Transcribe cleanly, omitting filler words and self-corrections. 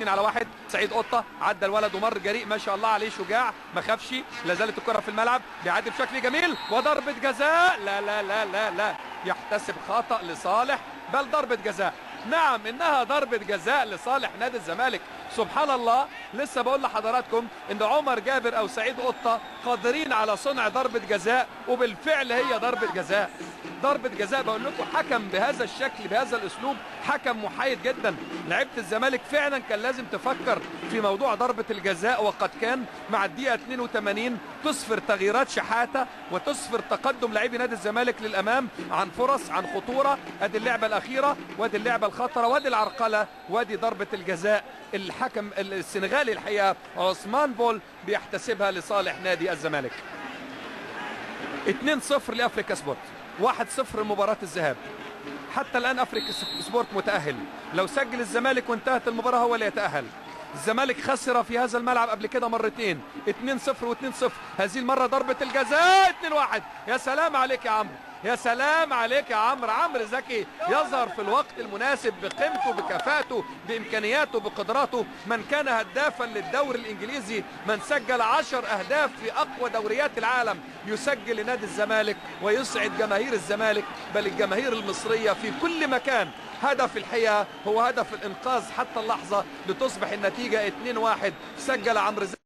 2 على 1. سعيد قطة عدى الولد ومر جريء ما شاء الله عليه، شجاع ما خافش، لا زالت الكره في الملعب، بيعدي بشكل جميل وضربه جزاء. لا لا لا لا لا، يحتسب خطأ لصالح، بل ضربه جزاء. نعم انها ضربه جزاء لصالح نادي الزمالك. سبحان الله، لسه بقول لحضراتكم ان عمر جابر او سعيد قطة قادرين على صنع ضربه جزاء، وبالفعل هي ضربه جزاء. ضربه جزاء بقول لكم، حكم بهذا الشكل بهذا الاسلوب حكم محايد جدا. لعيبة الزمالك فعلا كان لازم تفكر في موضوع ضربه الجزاء، وقد كان. مع الدقيقة 82 تصفر تغييرات شحاته وتصفر تقدم لاعبي نادي الزمالك للامام عن فرص عن خطورة. ادي اللعبة الاخيرة، وادي اللعبة الخطرة، وادي العرقله، وادي ضربه الجزاء. الحكم السنغالي الحقيقة عثمان بول بيحتسبها لصالح نادي الزمالك. 2-0 لافريكا سبورت، 1-0 مباراة الذهاب. حتى الآن أفريكا سبورت متأهل، لو سجل الزمالك وانتهت المباراة هو اللي يتأهل. الزمالك خسر في هذا الملعب قبل كده مرتين، 2-0 و2-0، هذه المرة ضربة الجزاء 2-1. يا سلام عليك يا عمرو، يا سلام عليك يا عمرو. عمرو زكي يظهر في الوقت المناسب بقيمته بكفاءته بإمكانياته بقدراته. من كان هدافا للدوري الإنجليزي، من سجل 10 أهداف في أقوى دوريات العالم، يسجل لنادي الزمالك ويسعد جماهير الزمالك بل الجماهير المصرية في كل مكان. هدف الحقيقة هو هدف الإنقاذ حتى اللحظة لتصبح النتيجة 2-1. سجل عمرو زكي.